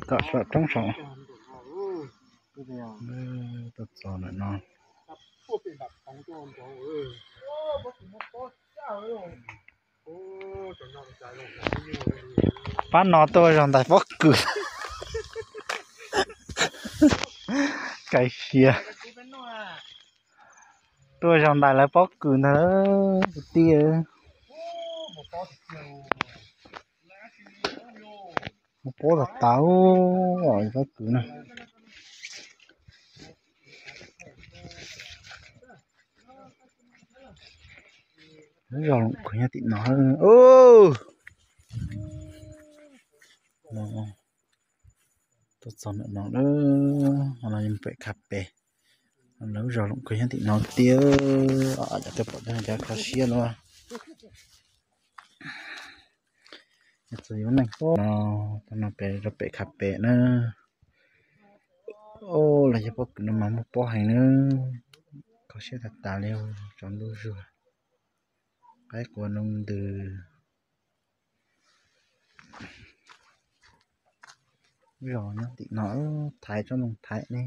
Kom saum roob saum. Tuaj txog ntawm no. Pab no tuaj ua zog ntais pob kws. Kais siav. Tuaj ua zog ntais lawv pob kws ntag kwv tij. Muaj pob tas tas pob kws na. Lub zog Loom Kws nyob tim no. Tuaj txog ntawm no lawm, no yog pem Kha Pes. Lub zog Loom Kws nyob tim no tiag. Cov tuaj pom cov kho siab no. Txog yuav neeg no, no pem rau pem Kha Pes na. Los yog pob kws no mas muaj pob heev na. Kho siab tas tas li, tsaus ntuj zuag. Qaib qua noo ntws. Zos nyob tim no, Thaib tsob ntoo Thaib ne.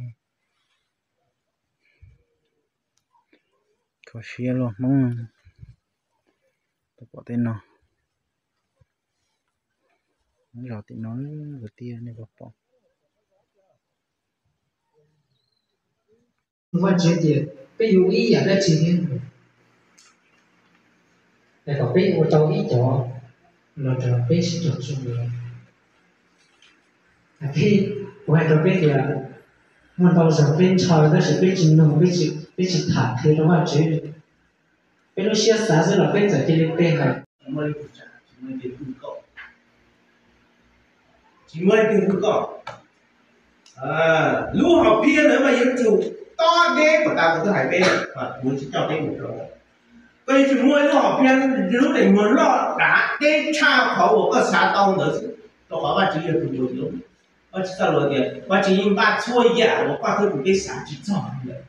Kho siab luaj Hmoob. Tuaj pom tej no. Zos tim no kwv tij nej puas pom? Vaj Tswv tias peb yuav ua ib yam dab tsi thiab, es kom peb ua tau ib cov los rau peb sib raug txog. Kuv hais rau peb tias, muaj ntau zaus peb ntshaw tab sis peb tsis nug, peb tsis tham qhia rau Vaj Tswv. Peb lub siab xav xwb los peb txawm cia li pe hais. Tsis muaj leej twg hu koj. Lub hom phiaj ntawd mas yuav tsum tob deb kom tas kuv twb hais peb, kuv tsis coj peb mus rau. Koj yuav tsum muaj lub hom phiaj, lub ntais muag loj dav deb tshaj qhov uas koj xav tau ntawd xwb, rau qhov Vaj Tswv yog tus npau suav. Vaj Tswv txoj lus tias Vaj Tswv yeej npaj txhua yam uas koj thiab kuv peb xav tsis txog li lawm.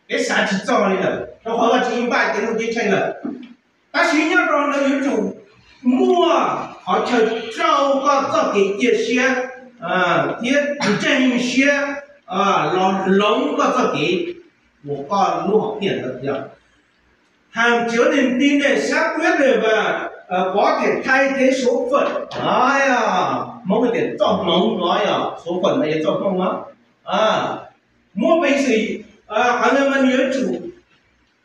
Peb xav tsis txog li lawm, rau qhov Vaj Tswv yeej npaj cev lub ceeb tsheej lawm. Tab sis nyob rau ntawd yuav tsum muaj qhov chaw rau koj txoj kev cia siab thiab ntseeg siab los hloov koj txoj kev uas koj lub hom phiaj ntawd yog. Hàng triệu niềm tin này xác quyết được và có thể thay thế số phận. Hmoob tias txoj hmoov no yog số phận no yog txoj hmoov no. Muaj peev xwm, qhov ntawd mas nws yuav tsum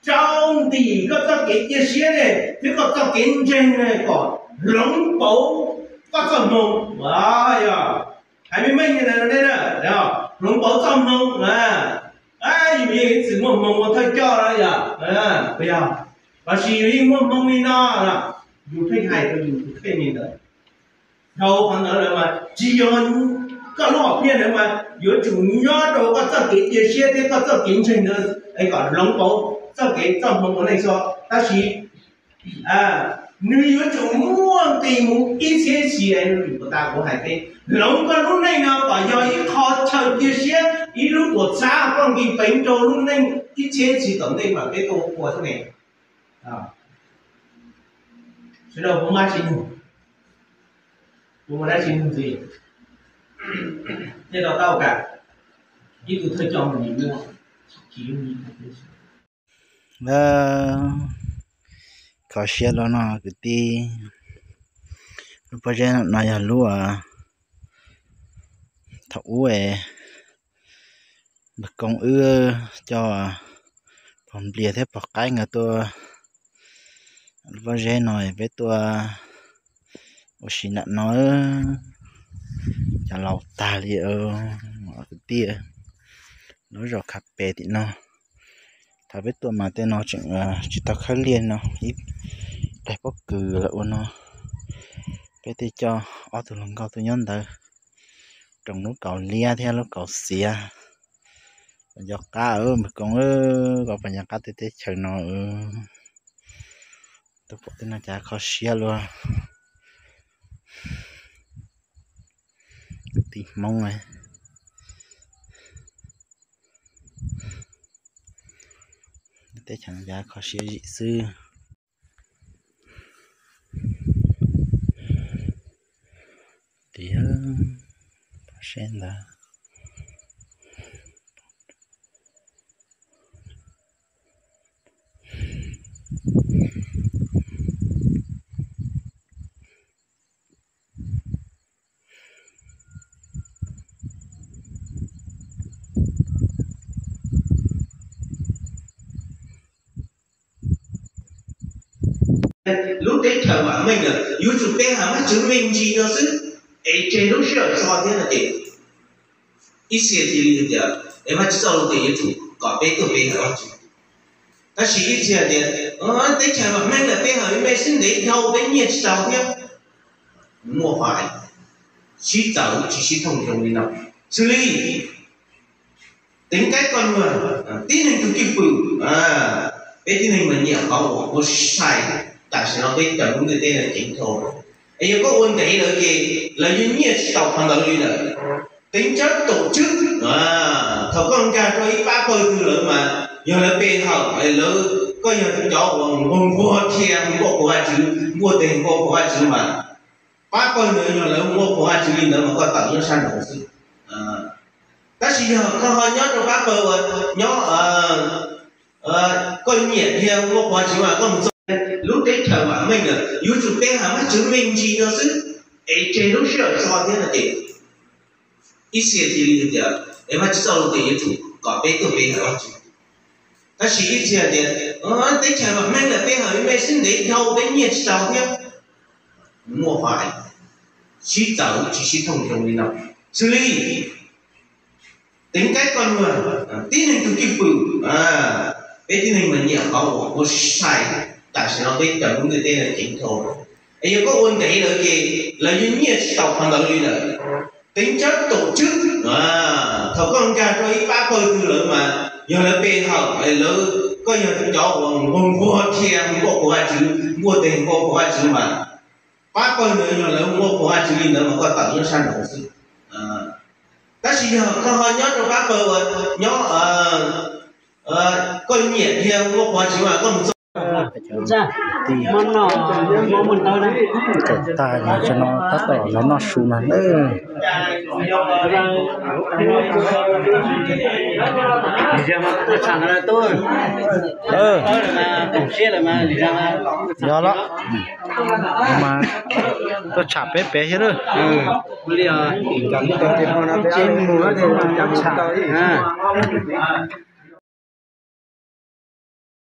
rau ntim koj txoj kev cia siab ne thiab koj txoj kev ntseeg ne kom hloov pauv koj txoj hmoov. Yog hais meej meej li ntawd ne, hloov pauv txoj hmoov. Yus yeej ib txwm muaj hmoov ua thawj coj no yog, puas yog? Los sis yus yeej muaj hmoov li no, yus pheej hais rau yus tus kheej li ntawd. Dhau qhov ntawd lawm mas tsis yog koj lub hom phiaj ntawd mas yuav tsum nyob rau koj txoj kev cia siab thiab koj txoj kev ntseeg ntawd es kom hloov pauv txoj kev txoj hmoov ua neej xwb. Tab sis nws yuav tsum muaj nqi mus ib txhiab txhis, nws yuav tsum tas kuv hais peb hloov koj lub neej no kom yog ib qho chaw cia siab, ib lub tuam txhab poj nqis peev rau lub neej ib txhiab txhis tom ntej mas peb tuaj ua xwb ne. Sawv daws puas muaj dab tsi nug? Puas muaj dab tsi nug ntxiv? Thiaj rau taub kam ib tug thawj coj mus nim muaj. Kho siab loj no kwv tij. Lub pob zeb no yog lub thaum ub es npawg koob wb coj pog nplias thiab pog qaib nkawd tuaj lub pob zeb no, peb tuaj ua si nram no. Cov laus tag li kwv tij. Lub zos Kha Pes tim no, thaum peb tuaj mas tej no tseem tsis tau khawb liaj no, ib daig pob kws lawm ua no. Peb thiaj coj ob tug hluas nkauj tuaj nyob ntawd, roos lub kaus liab thiab lub kaus xiav. Pom nco qab, npawg koob, koj pom nco qab tej teb chaws no. Tuaj pom tej no cas kho siab luaj. Kwv tij Hmoob, teb chaws no cas kho siab zim xwb. Tiag, Seb ntawd. Lub teb chaws vam meej lawm, yuav tsum pe hawm Vajtswv me ntsis no xwb, es tseg lub sij hawm tso thiab no ces ib txhia cia li tias, es Vajtswv txoj lus tias yuav tsum kom peb tuaj pe hawm Vajtswv. Tab sis ib txhia tias, teb chaws vam meej lawm, pe hawm me xwb ntev dhau peb nyiaj tsis tau thiab. Muaj fais, sib txawv tsis sib thooj zoo li no. Xws li teev kaib koj nuag, tib neeg tug cwj pwm, peb tib neeg mas nyiam qhov uas ua sai, tam sim no peb cov lub ntiaj teb no ceev dhau. Es yog koj ua ntev lawm ces lawv yeej nyiaj tsis tau qhov ntawd li lawm. Teev tsawb tom tswb, thaum koj nkag rau ib pab pawg twg lawm mas yog lawv pe hawm, lawv, koj yog cov uas nquag nquag dhia nquaj qhuas Vajtswv, nquag teg nquaj qhuas Vajtswv mas pab pawg ntawd yog lawv nquaj qhuas Vajtswv li ntawd mas koj tawm nyob sab nraud xwb. Tab sis yog koj ho nyob rau pab pawg uas nyob, koj nyiam dhia nquaj qhuas Vajtswv mas koj mus txog lub teb chaws vam meej lawm, yuav tsum pe hawm Vajtswv me ntsis no xwb, es tseg lub sij hawm tso thiab no ces ib txhia cia li tias, es Vajtswv txoj lus tias yuav tsum kom peb tuaj pe hawm Vajtswv. Tab sis ib txhia tias, teb chaws vam meej lawm, pe hawm me xwb ntev dhau peb nyiaj tsis tau thiab. Muaj fais, sib txawv tsis sib thooj zoo li no. Xws li teev kaib koj nuag, tib neeg tug cwj pwm, peb tib neeg mas nyiam qhov uas ua sai, tam sim no peb cov lub ntiaj teb no ceev dhau. Es yog koj ua ntev lawm ces lawv yeej nyiaj tsis tau qhov ntawd li lawm. Teev tsawb tom tswb, thaum koj nkag rau ib pab pawg twg lawm mas yog lawv pe hawm, lawv, koj yog cov uas nquag nquag dhia nquaj qhuas Vajtswv, nquag teg nquaj qhuas Vajtswv mas pab pawg ntawd yog lawv nquaj qhuas Vajtswv li ntawd mas koj tawm nyob sab nraud xwb. Tab sis yog koj ho nyob rau pab pawg uas nyob, koj nyiam dhia nquaj qhuas Vajtswv mas koj mus txog. Tij, tij, tag no tab tom los noj su no na. Yog los, mas tuaj tsham peb pem thiab lawm.